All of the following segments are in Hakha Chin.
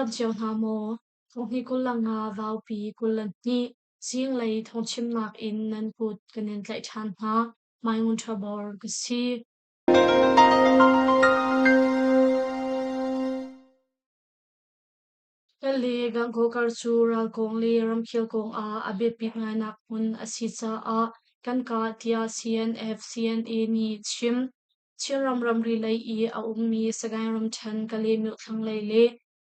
dam cio hna maw? Thonghni 25 Vaupi 22 zinglei thawngchimnak in nan kut kan in tlaih ṭhan hna. Mai Ngun Ṭha Bor ka si. Kale Gangaw kar cu ral kong le ramkhel kong ah a biapit ngainak hmun a si caah kan kah tiah CNF CNA nih chim. Chinram ramri lei i a ummi Sagaing ramṭhen Kalaymyo thlanglei le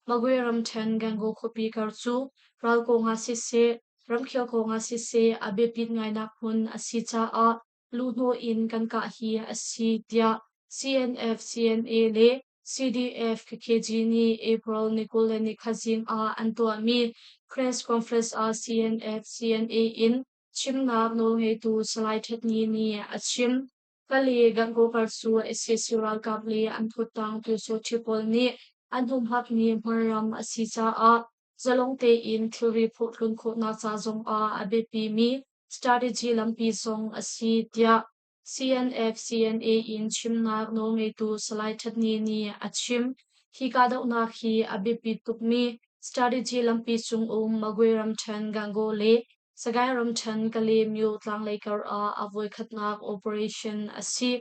Magwe ramṭhen Gangaw khuapi kar cu ral kong ah siseh, ramkhel kong ah siseh a biapit ngainak hmun a si caah luhhnawh in kan kah hi a si tiah CNF CNA le CDF KKG nih April ni 24 zing ah an tuahmi press conference ah CNF CNA in chimnak nawlngeitu Salai Htet Ni nih a chim. Kale Gangaw cu sac ralkap le an thuttang Pyusawhti pawl nih an humhakmi hmunram a si caah zalong tein thilri phurhtlun khawhnak ca zongah a biapimi strategy lampi zong a si tiah CNF-CNA in chimnak nawlngeitu Salai Htet Ni nih a chim. Hi kahdohnak hi a biapi tukmi strategy lampi cung um Magwe ramṭhen Gangaw le Sagaing ramṭhen Kalaymyo tlanglei kar ah a voikhatnak operation a si.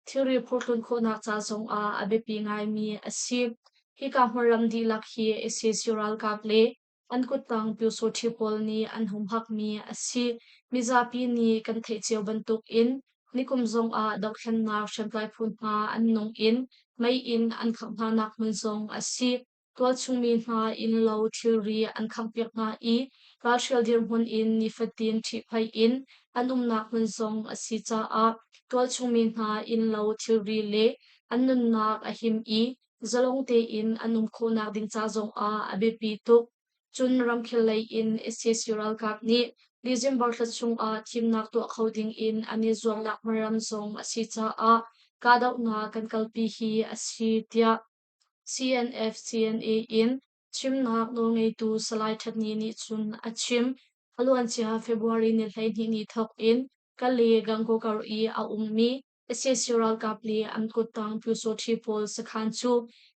Thilri phurtlun khawhnak ca zongah a biapi ngaimi a si. Hika hmunram dihlak hi sac ralkap le an kuttang Pyusawṭhi pawl nih an humhakmi a si. Mizapi nih kan theih cio bantukin nikum zongah dohthlennak hriamtlai phu hna an nung in mei in an khangh hnanak hmun zong a si. Tualchungmi hna innlo thilri an khanghpiak hna i ralhrial dirhmun in nifatin ṭhihphaih in an umnak hmun zong a si caah tualchungmi hna innlo thilri le an nunnak a him i zalong tein an um khawhnak ding ca zongah a biapi tuk. Cun ramkhel lei in sac ralkap nih December thla chungah thimnak tuah kho ding in an i zuamnak hmaram zong a si caah kahdohnak kan kalpi hi a si tiah CNF-CNA in chimnak nawlngeitu Salai Htet Ni nih cun a chim. A luancia February ni 12 ni thawk in Kale Gangaw kar i a ummi sac ralkap le an kuttang Pyusawṭhi pawl sakhan cu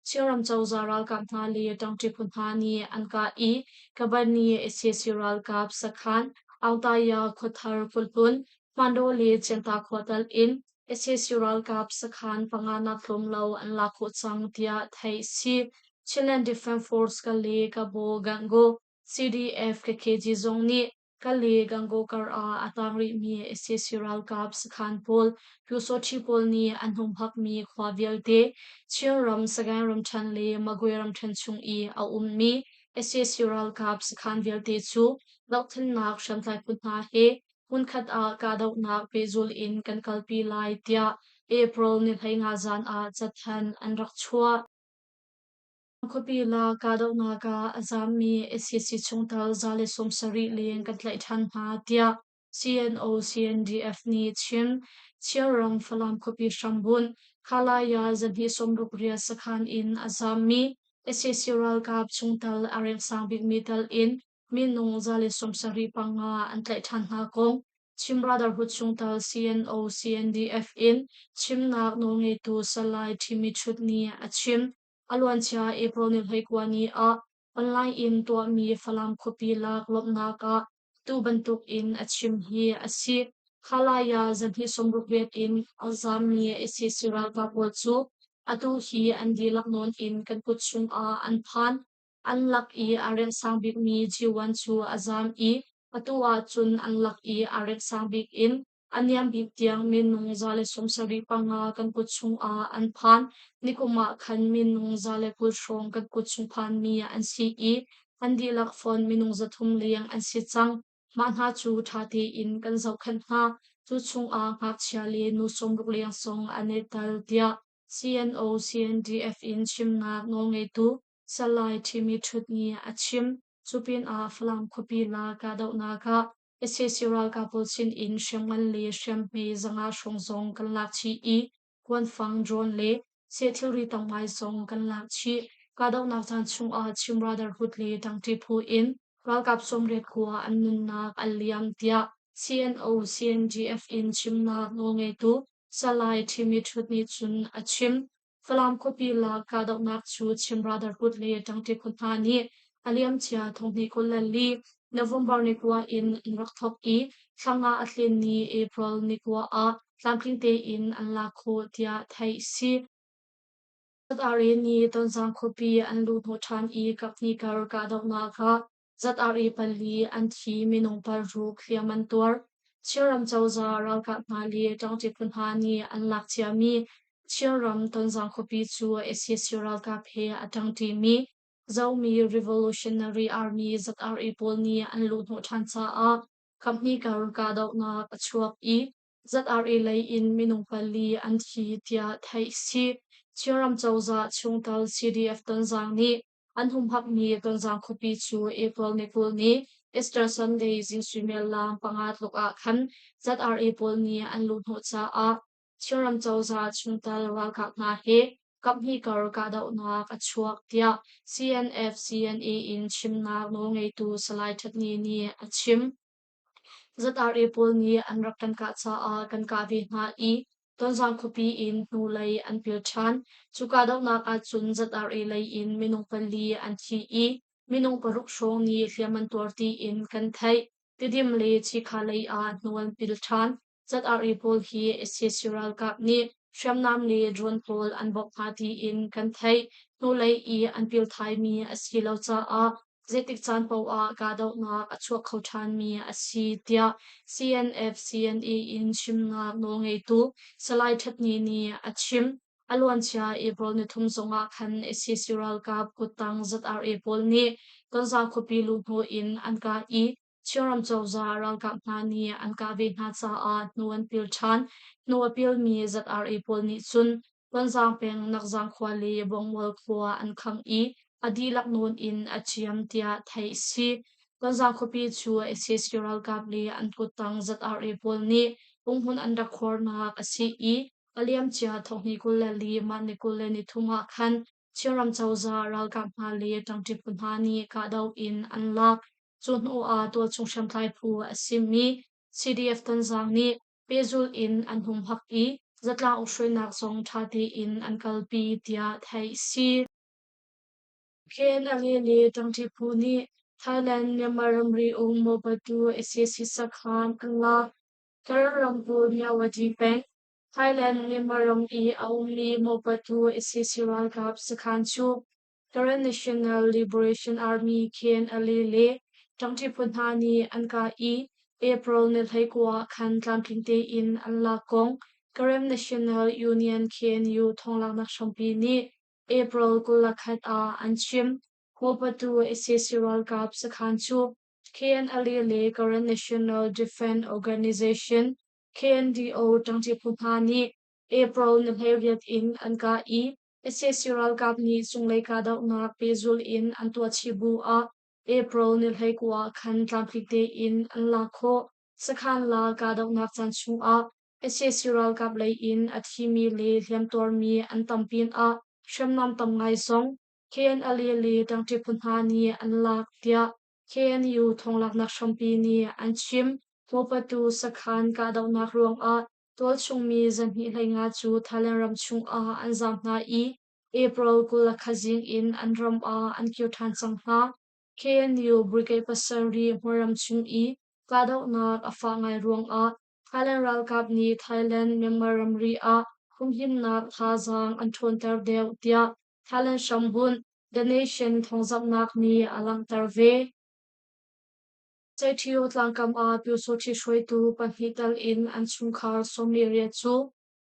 Chinram cozah ralkap hna le ṭangṭi phu hna nih an kah i Kabani sac ralkap sakhan Aungtaya khuathar khuahlun Hmandaw le Cianta khua tal in sac ralkap sakhan panganak tlawm lo an lak khawh cang tiah theih si. Chinland Defense Force Kale Kabaw Gangaw CDF KKG zong nih Kale Gangaw kar ah a tang rihmi sac ralkap sakhan pawl Pyusawṭhi pawl nih an humhakmi khua vialte Chinram Sagaing ramṭhen le Magwe ramṭhen chung i a ummi sac ralkap sakhan vialte cu dohthlennak hriamtlai phu hna he hmunkhat ah kahdohnak pehzul in kan kalpi lai tiah April ni 15 zan ah cathanh an rak chuah. Khuapi la kahdohnak ah a zaammi sac chungtel 170 leng kan tlaih ṭhan hna tiah CNO CNDF nih chim. Chinram Falam khuapi hrambunh Khalaya zahnih 68 sakhan in a zaammi sac ralkap chungtel a reng sang bikmi tal in minung 175 an tlaih ṭhan hna kong Chin Brotherhood chungtel CNO CNDF in chimnak nawlngeitu Salai Thimi Chut nih a chim. A luancia April ni 29 ni ah online in tuahmi Falam khuapi lak lawmhnak ah tu bantuk in a chim hi a si. Khalaya zahnih 68 in a zaammi sac ralkap pawl cu atu hi an dihlak nawn in kan kut chungah an phan. An lak i a reng sang bikmi G1 cu a zaam i atu ahcun an lak i a reng sang bik in a niam bik tiang minung 175 kan kut chungah an phan. Nikum ah khan minung 120 hrawng kan kut chung phanmi an si i an dihlak fawn minung 300 leng an si cang. Mah hna cu ṭha tein kan zohkhenh hna. Cu chungah ngakchia le nu 60 leng zong an i tel tiah CNO CNDF in chimnak nawlngeitu Salai Ṭhimi Ṭhut nih a chim. Cu pinah Falam khuapi la kahdohnak ah sac ralkap pawl sinin hriamngan le hriamhme 500 hrawng zong kan lak chih i kuanfang drone le seh thilri tam ngai zong kan lak chih. Kahdohnak caan chungah Chin Brotherhood le ṭangṭi phu in ralkap 80 khua an nunnak an liam tiah CNO CNDF in chimnak nawlngeitu Salai Ṭhimi Ṭhut nih cun a chim. Falam khuapi lak kahdohnak cu Chin Brotherhood le Ṭangṭi phu hna nih a liamcia thonghnih 24 November ni 9 in an rak thawk i thla nga a tlin ni April ni 9 ah tlamtling tein an lak khawh tiah theih a si. ZRA nih Tonzang khuapi an luhhnawh ṭhan i kaphnih kar kahdohnak ah ZRA pali an thi, minung 6 hliam an tuar. Chinram cozah ralkap hna le ṭangṭi phu hna nih an lak ciami Chinram Tonzang khuapi cu sac ralkap he a ṭangṭimi Zomi Revolutionary Army ZRA pawl nih an luhhnawh ṭhan caah kaphnih kar kahdohnak a chuak i ZRA lei in minung pali an thi tiah theih a si. Chinram cozah chungtel CDF Tonzang nih an humhakmi Tonzang khuapi cu April ni 20 ni Easter Sunday zing suimilam 5 tluk ah khan ZRA pawl nih an luhhnawh caah Chinram cozah chungtel ralkap hna he kaphnih kar kahdohnak a chuak tiah CNF-CNA in chimnak nawlngeitu Salai That Ni nih a chim. ZRA pawl nih an rak kan kah caah kan kah ve hna i Tonzang khuapi in hnulei an pil ṭhan. Cu kahdohnak ahcun ZRA lei in minung pali an thi i minung paruk hrawng nih hliam an tuar tiin kan theih. Tidim le Cikha lei ah hnu an pil ṭhan. ZRA pawl hi sac ralkap nih hriamnam le drone pawl an bawmh hna tiin kan theih. Hnulei i an pil thaimi a si lo caah zeitik caan paoh ah kahdohnak a chuak kho ṭhanmi a si tiah CNF-CNA in chimnak nawlngeitu Salai That Ni nih a chim. A luancia April nithum zongah khan sac ralkap kuttang ZRA pawl nih Tonzang khuapi luhhnawh in an kah i Chinram cozah ralkap hna nih an kah ve hna caah hnu an pil ṭhan. Hnu a pilmi ZRA pawl nih cun Tonzang peng Nakzang khua le Bongmual khua an khangh i a dihlak nawn in a ciam tiah theih a si. Tonzang khuapi cu sac ralkap le an kuttang ZRA pawl nih umhmun an rak khuarnak a si i a liamcia thonghnih 24 mah ni 23 ah khan Chinram cozah ralkap hna le ṭangṭi phu hna nih kahdoh in an lak. Cu hnu ah tualchung hriamtlai phu a simi CDF Tonzang nih pehzulh in an humhak i zatlang ukhruainak zong ṭha tein an kalpi tiah theih a si. KNLA le ṭangṭi phu nih Thailand Myanmar ramri um Mawbatu sac sakhan an lak. Karen ramkulh Myawaddy peng Thailand Myanmar ram i a ummi Mawbatu sac ralkap sakhan cu Karen National Liberation Army KNLA le ṭangṭi phu hna nih an kah i April ni 19 ah khan tlamtling tein an lak kong Karen National Union KNU thawnglaknak hrampi nih April 21 ah an chim. Mawpatu sac ralkap sakhan cu KNLA le Karen National Defense Organization KNDO ṭangṭi phu hna nih April ni 18 in an kah i sac ralkap nih cunglei kahdohnak pehzulh in an tuah chih bu ah April ni 19 ah khan tlamtling tein an lak khawh. Sakhan la kahdohnak caan chungah sac ralkap lei in a thimi le hliamtuarmi an tam pinah hriamnam tam ngai zong KNLA le ṭangṭi phu hna nih an lak tiah KNU thawnglaknak hrampi nih an chim. Mawpatu sakhan kahdohnak ruangah tualchung mi 250 cu Thailand ram chungah an zaam hna i April 21 zing in an ram ah an kir ṭhan cang hna. KNU Brigade 7 hmunram chung i kahdohnak a fah ngai ruangah Thailand ralkap nih Thailand Myanmar ramri ah humhimnak thazaang an ṭhawnter deuh tiah Thailand hrambunh The Nation thawngzamhnak nih a langhter ve. Ceṭhio tlangkam ah Pyusawṭhi hruaitu pahnih tal in an chungkhar 18 cu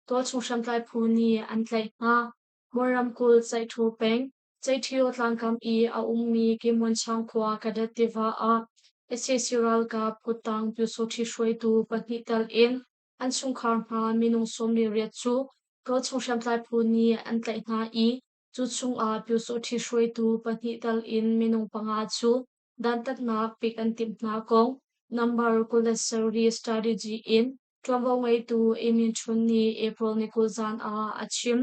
tualchung hriamtlai phu nih an tlaih hna. Kawl ramkulh Ceihṭhu peng Ceihṭhio tlangkam i a ummi Kimunchang khua Kadat tiva ah sac ralkap kuttang Pyusawṭhi hruaitu pahnih tal in an chungkhar hna minung 18 cu tualchung hriamtlai phu nih an tlaih hna i cu chungah Pyusawṭhi hruaitu pahnih tal in minung panga cu dantatnak pek an timh hna kong number 27 strategy in ṭuanvo ngeitu Emin Chun nih April ni 20 zan ah a chim.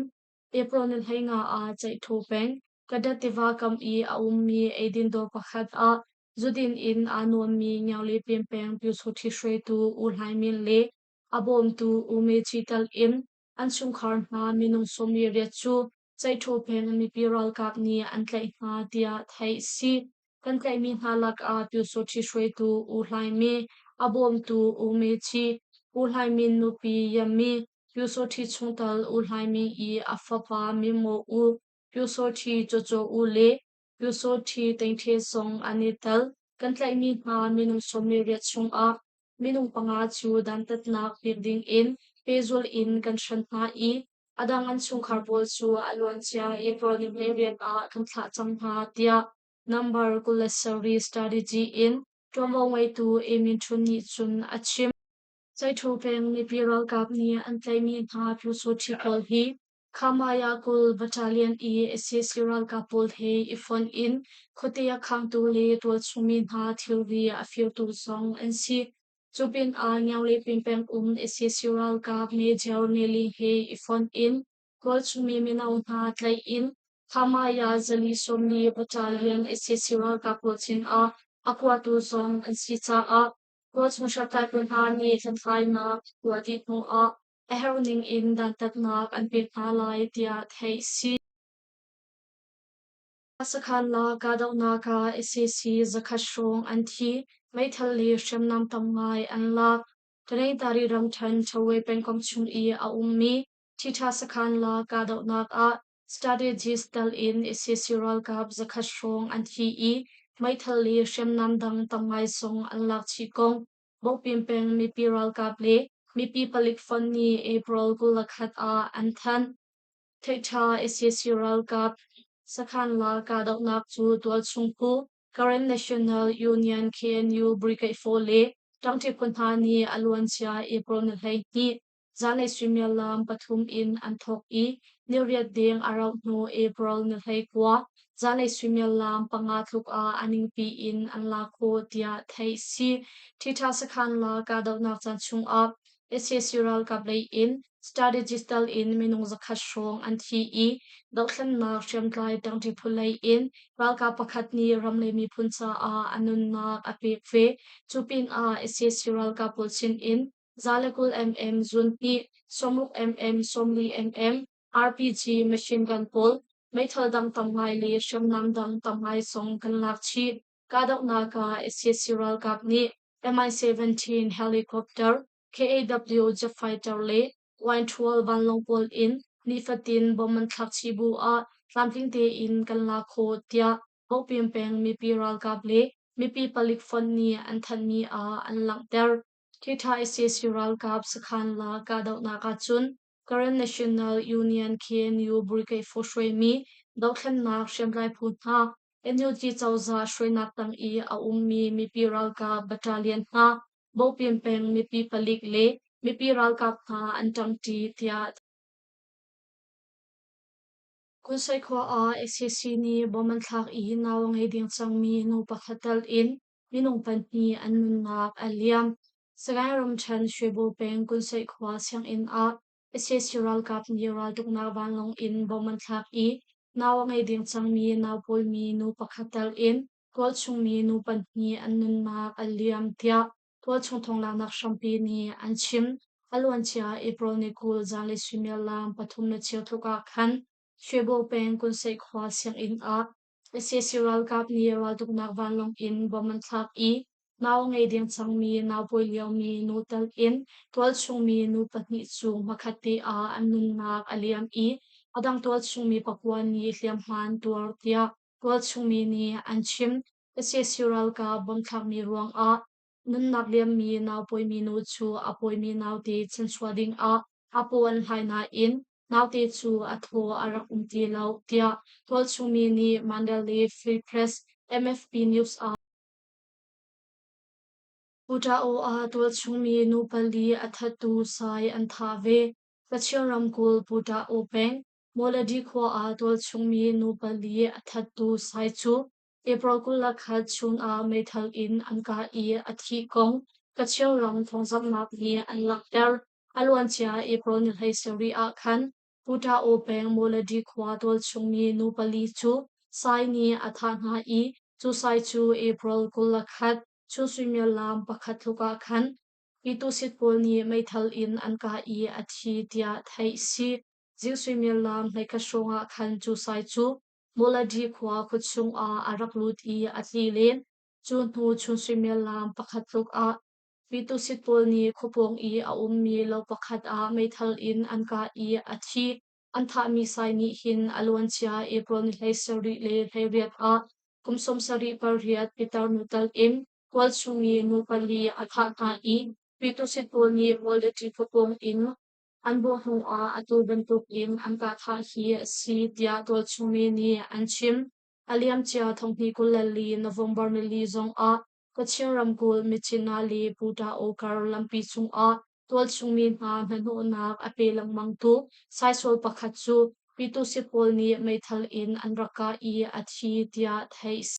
April ni 15 ah Ceihṭhu peng Kadat tiva kam i a ummi eidin dawr pakhat ah zudin in aa nuammi Ngiaulepin peng Pyusawṭhi hruaitu U Hlai Min le a bawmtu U Me Ci tal in an chungkhar hna minung 18 cu Ceihṭhu peng mipi ralkap nih an tlaih hna tiah theih a si. Kan tlaihmi hna lakah Pyusawṭhi hruaitu U Hlai Mi, a bawmtu U Me Ci, U Hlai Min nupi Yami, Pyusawṭhi chungtel U Hlai Min i a fapa Min Maw U, Pyusawṭhi Cawcaw U le Pyusawṭhi Tengṭhe zong an i tel. Kan tlaihmi hna minung 18 chungah minung panga cu dantatnak pek dingin pehzulh in kan hren hna i a dang an chungkhar pawl cu a luancia April ni 18 ah kan thlah cang hna tiah number 27 strategy in ṭuanvo ngeitu Amin Htun nih cun a chim. Ceihṭhu peng mipi ralkap nih an tlaihmi hna Pyusawṭhi pawl hi Khamaya 20 Battalion i sac ralkap pawl he i fonh in khuate a khangtu le tualchung mi hna thilri a firtu zong an si. Cu pinah Ngiaule peng um sac ralkap Major Nelly he i fonh in tualchung mi mino hna tlaih in Khamaya 440 Battalion sac ralkap pawl sinah a kuatu zong an si caah tualchung hriamtlai pawl hna nih hlathlainak tuah dih hnuah a herh ning in dantatnak an pek hna lai tiah theih a si. Sakhan la kahdohnak ah sac zakhat hrawng an thi, meithal le hriamnam tam ngai an lak. Tanetari ramṭhen Chawe pengkomh chung i a ummi Ṭhiṭha sakhan la kahdohnak ah strategist tal in sac ralkap zakhat hrawng an thi i meithal le hriamnam dang tam ngai zong an lak chih kong Bawkpin peng mipi ralkap le mipi palik fonh nih April 21 ah an thanh. Theihṭha sac ralkap sakhan la kahdohnak cu tualchung phu Karen National Union KNU Brigade 4 le ṭangṭi phu hna nih a luancia April ni 12 zanlei suimilam 3 in an thawk i niriat deng a rauh hnu April ni 19 zanlei suimilam 5 tluk ah a ningpi in an la khawh tiah theih a si. Ṭhiṭha sakhan la kahdohnak caan chungah sac ralkap lei in strategist tal in minung 100 hrawng an thi i dothlennak hriamtlai ṭangṭi phu lei in ralkap pakhat nih ram le miphun caah a nunnak a pek ve. Cu pinah sac ralkap pawl sin in 120 mm zun hnih, 60 mm, 40 mm, RPG machine gun pawl, meithal dang tam ngai le hriamnam dang tam ngai zong kan lak chih. Kahdohnak ah sac ralkap nih Mi-17 helicopter, KAW jet fighter le Y-12 vanlawng pawl in nifatin bomb an thlak chih bu ah tlamtling tein kan la khawh tiah Bawhpin peng mipi ralkap le mipi palik fonh nih an thanhmi ah an langhter. Ṭhiṭha sac ralkap sakhan la kahdohnak ahcun Karen National Union KNU Brigade 4 hruaimi dothlennak hriamtlai phu hna NUG cozah hruainak tang i a ummi mipi ralkap battalion hna Bawhpin peng mipi palik le mipi ralkap hna an ṭangṭi tiah Kunsai khua ah sac nih bom an thlak i nau a ngei ding cangmi nu pakhat tal in minung pahnih an nunnak a liam. Sagaing ramṭhen Shwebo peng Kunsai khua sianginn ah sac ralkap nih raltuknak vanlawng in bom an thlak i nau a ngei ding cangmi nau pawimi nu pakhat tal in tualchungmi nu pahnih an nunnak a liam tiah tualchung thawnglanghnak hrampi nih an chim. A luancia April ni 20 zanlei suimilam 3:15 tluk ah khan Shwebo peng Kunseih khua sianginn ah sac ralkap nih raltuknak vanlawng in bom an thlak i nau ngei ding cangmi nau pawi liomi nu tal in tualchungmi nu pahnih cu hmakhat te ah an nunnak a liam i a dang tualchungmi pakua nih hliamhma an tuar tiah tualchungmi nih an chim. Sac ralkap bom thlakmi ruangah nunnak liammi nau pawimi nu cu a pawimi naute chanchuah dingah a paw an hlai nain naute cu a thaw a rak um ti lo tiah tualchungmi nih Mandalay Free Press MFP News ah Putao ah tualchungmi nu pali a thattu sai an thah ve. Kachin ramkulh Putao peng Moladi khua ah tualchungmi nu pali a thattu sai cu April 21 chun ah meithal in an kah i a thih kong Kachin ram thawngzamhnak nih an langhter. A luancia April ni 17 ah khan Putao peng Moladi khua tualchungmi nu pali cu sai nih a thah hna i cu sai cu April 21 chun suimilam 1 tluk ah khan Pitusit pawl nih meithal in an kah i a thi tiah theih si. Zing suimilam 11 hrawng ah khan cu sai cu Moladi khua khuachung ah a rak lut i a tli len. Cu hnu chun suimilam 1 tluk ah Mitusit pawl nih khuapawng i a ummi lo pakhat ah meithal in an kah i a thi. An thahmi sai nih hin a luancia April ni 17 le 18 ah kum 78 pitar nu tal in tualchung i nu pali a thah hna i Mitusit pawl nih Moladi khuapawng in an bawh hnuah atu bantukin an kah thah hi a si tiah tualchungmi nih an chim. A liamcia 2024 November nili zongah Kachin ramkulh Myitkyina le Puta-O kar lampi cungah tualchungmi hna hnahnawhnak a pe lengmangtu saisual pakhat cu Pyitusit pawl nih meithal in an rak kah i a thi tiah theih a si.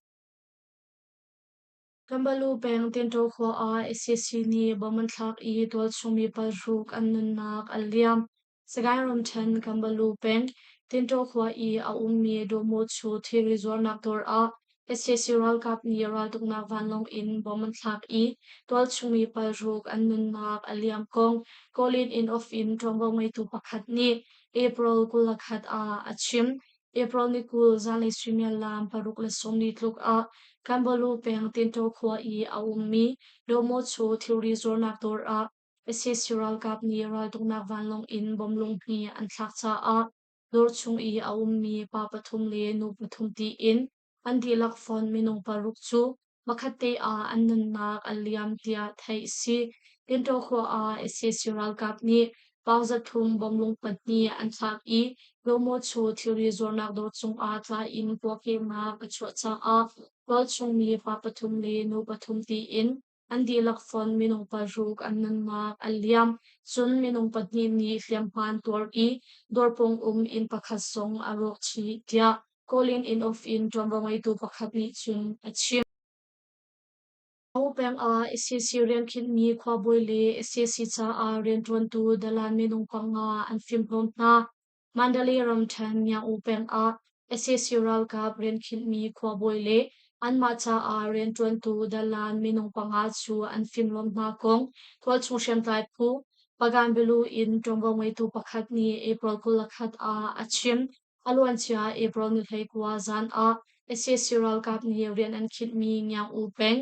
Kanbalu peng Tinṭaw khua ah sac nih bomb an thlak i tualchungmi 6 an nunnak a liam. Sagaing ramṭhen Kanbalu peng Tinṭaw khua i a ummi Dawhmawchu thilri zuarnak dawr ah sac ralkap nih raltuknak vanlawng in bomb an thlak i tualchungmi 6 an nunnak a liam kong Kawlin Inn of in ṭuanvo ngeitu pakhat nih April 21 ah a chim. April ni 20 zanlei suimilam 6:40 tluk ah Kanbalu peng Tinṭaw khua i a ummi Dawhmawchu thilri zuarnak dawr ah sac ralkap nih raltuknak vanlawng in bomb lunghni an thlak caah dawr chung i a ummi pa pathum le nu pathum tiin an dihlak fonh minung paruk cu hmakhatte ah an nunnak a liam tiah theih a si. Tinṭaw khua ah sac ralkap nih pau 300 bomb lung pahnih an thlak i Dawhmawchu thilri zuarnak dawr cungah tla in puakehnak a chuah caah tualchung mi pa pathum le nu pathum tiin an dihlak fonh minung 6 an nunnak a liam. Cun minung pahnih nih hliamhma an tuar i dawrpawng um inn pakhat zong a rawk chih tiah Kawlin Inn of Inn ṭuanvo ngeitu pakhat nih cun a chim. Aung peng ah sac riankhinhmi khuabawi le sac caah rianṭuantu dalan minung 5 an fimhlawm hna. Mandalay ramṭhen Myangu peng ah sac ralkap riankhinhmi khuabawi le anmah caah rianṭuantu dalan minung 5 cu an fimhlawm hna kong tualchung hriamtlai phu Pagan Bilu in ṭuanvo ngeitu pakhat nih April 21 ah a chim. A luancia April ni 19 zan ah sac ralkap nih rian an khinhmi Ngiang-U peng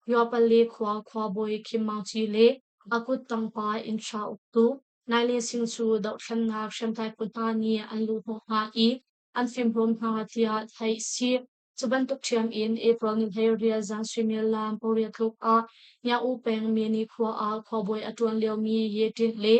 Yuapale khua khuabawi Khim Maung Ci le a kuttang pa innhra uktu Nai Le Sing cu dohthlennak hriamtlai phu hna nih an luhhnawh hna i an fimhlawm hna tiah theih a si. Cu bantuk ṭhiam in April ni 18 zan suimilam 8 tluk ah Ngiang-U peng Myeni khua ah khuabawi a ṭuan liomi Ye Tint le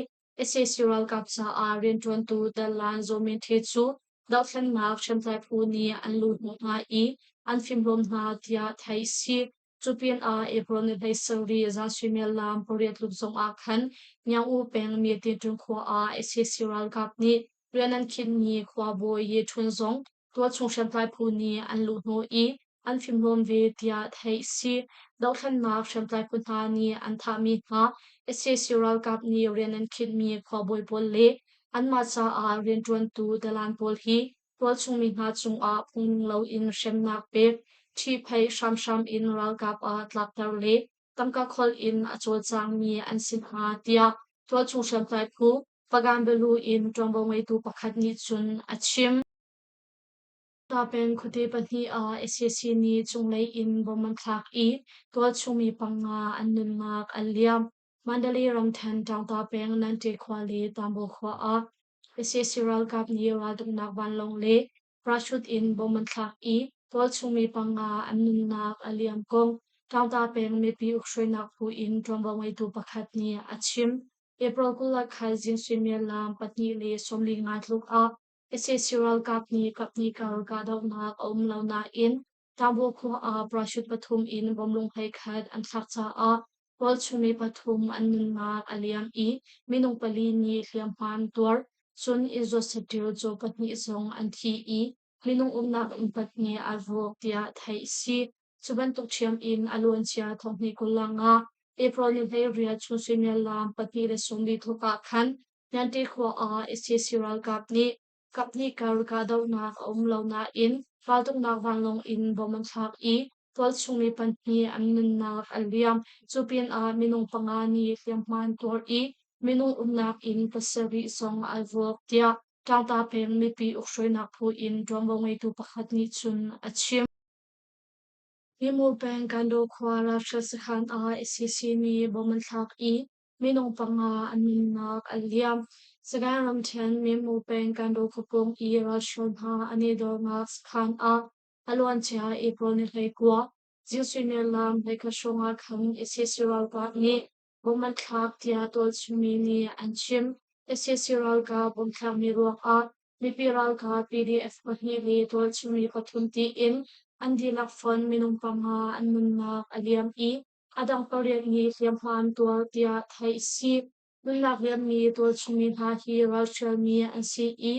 sac ralkap caah rianṭuantu Dalan Zaw Min Htwe cu dohthlennak hriamtlai phu nih an luhhnawh hna i an fimhlawm hna tiah theih a si. Cu pinah April ni 17 zan suimilam 8 tluk zong ah khan Nyaung-U peng Myetinṭun khua ah sac ralkap nih rian an khinhmi khuabawi Ye Htun zong tualchung hriamtlai phu nih an luhhnawh i an fimhlawm ve tiah theih a si. Dohthlennak hriamtlai phu hna nih an thahmi hna sac ralkap nih rian an khinhmi khuabawi pawl le anmah caah rianṭuantu dalan pawl hi tualchungmi hna cungah phungning loin hremnak pek, ṭhihphaih hramhram in ralkap ah tlakter le tangka kholh in a cawlcangmi an si hna tiah tualchung hriamtlai phu Pagan Belu in ṭuanvo ngeitu pakhat nih cun a chim. Peng khuate pahnih ah sac nih cunglei in bomb an thlak i tualchung mi 5 an nunnak a liam. Mandalay ramṭhen Taungta peng Nante khua le Tambo khua ah sac ralkap nih raltuknak vanlawng le parachute in bomb an thlak i tualchung mi 5 an nunnak a liam kong Taungta peng mipi ukhruainak phu in ṭuanvo ngeitu pakhat nih a chim. April 21 zing suimilam 2:45 tluk ah sac ralkap nih kaphnih kar kahdohnak a um lo nain Tambo khua ah parachute pathum in bomb 11 an thlak caah tualchung mi pathum an nunnak a liam i minung pali nih hliamhma an tuar. Cun inn zuat saṭil caw pahnih zong an thi i minung umnak inn pahnih aa rawk tiah theih a si. Cu bantuk ṭhiam in a luancia 2025 April ni 18 chun suimilam 2:40 tluk ah khan Nante khua ah sac ralkap nih kaphnih kar kahdohnak a um lo nain raltuknak vanlawng in bomb an thlak i tualchung mi pahnih an nunnak a liam. Cu pinah minung 5 nih hliamhma an tuar i minung umnak inn 7 zong an rawk tiah. Tlangta peng mipi ukhruainak phu in ṭuanvo ngeitu pakhat nih cun a chim. Mimu peng Kando khua ralhrial sakhan ah sac nih bomb an thlak i minung panga an nunnak an liam. Sagaing ramṭhen Mimu peng Kando khuapawng i ralhrial hna an i dornak sakhan ah a luancia April ni 19 zing suimilam 11 hrawng ah khan sac ralkap nih bomb an thlak tiah tualchungmi nih an chim. Sac ralkap bomb thlakmi ruangah mipi ralkap PDF pahnih le tualchungmi pathum tiin an dihlak fonh minung panga an nunnak a liam i a dang pariat nih hliamhma an tuar tiah theih a si. Nunnak liammi tualchungmi hna hi ralhrialmi an si i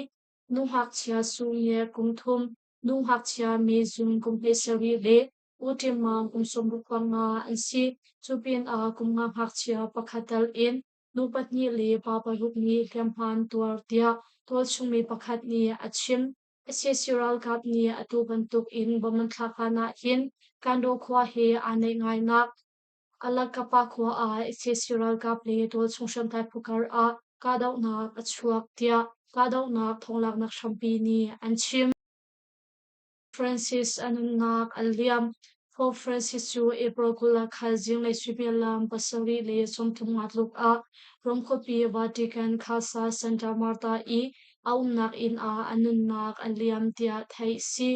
nu ngakchia Su Nge kum thum, nu ngakchia Mi Zun kum 17 le U Ṭim Maung kum 65 an si. Cu pinah kum nga ngakchia pakhat tal in nu pahnih le pa paruk nih hliamhma an tuar tiah tualchungmi pakhat nih a chim. Sac ralkap nih atu bantuk in bomb an thlak hlan ah hin Kandaw khua he aa naih ngainak Alakapa khua ah sac ralkap le tualchung hriamtlai phu kar ah kahdohnak a chuak tiah kahdohnak thawnglaknak hrampi nih an chim. Francis a nunnak a liam. Pope Francis cu April 20 ah khan zinglei suimilam 7:30 tluk ah Rome khuapi Vatican Casa Santa Marta i a umnak inn ah a nunnak a liam tiah theih a si.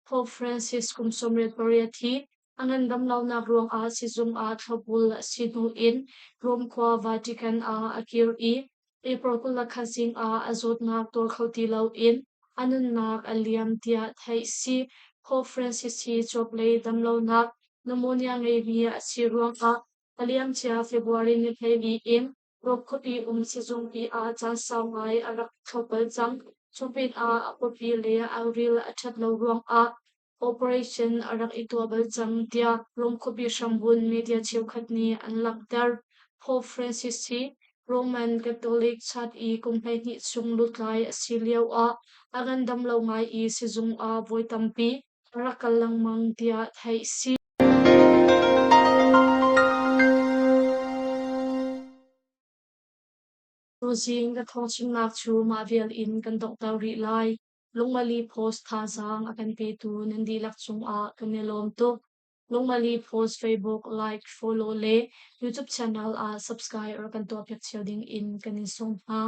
Pope Francis kum 88 hi a ngandam lonak ruangah sizung ah thlopbul a si hnu in Rome khua Vatican ah a kir i April 20 zing ah a zawtnak tuar kho ti loin a nunnak a liam tiah theih a si. Pope Francis hi cuaplei damlonak pneumonia ngeimi a si ruangah a liamcia February ni 14 in Rome khuapi um sizungpi ah caan sau ngai a rak thlopbal cang. Cu pinah a pawpi le a ril a ṭhat lo ruangah Operation a rak i tuah bal cang tiah Rome khuapi hrambunh media cheukhat nih an langhter. Pope Francis hi Roman Catholic Church i kum 12 chung lutlai a si lioah a ngandam lo ngai i sizung ah voi tampi a rak kal lengmang tiah theih a si. Tuzing ka thawngchimnak cu mah vial in kan donghter rih lai. Lungmali Post thazaang a kan petu nan dihlak cungah kan i lawm tuk. Lungmali Post Facebook like, follow le YouTube channel ah subscribe rak kan tuahpiak cio ding in kan in sawm hna.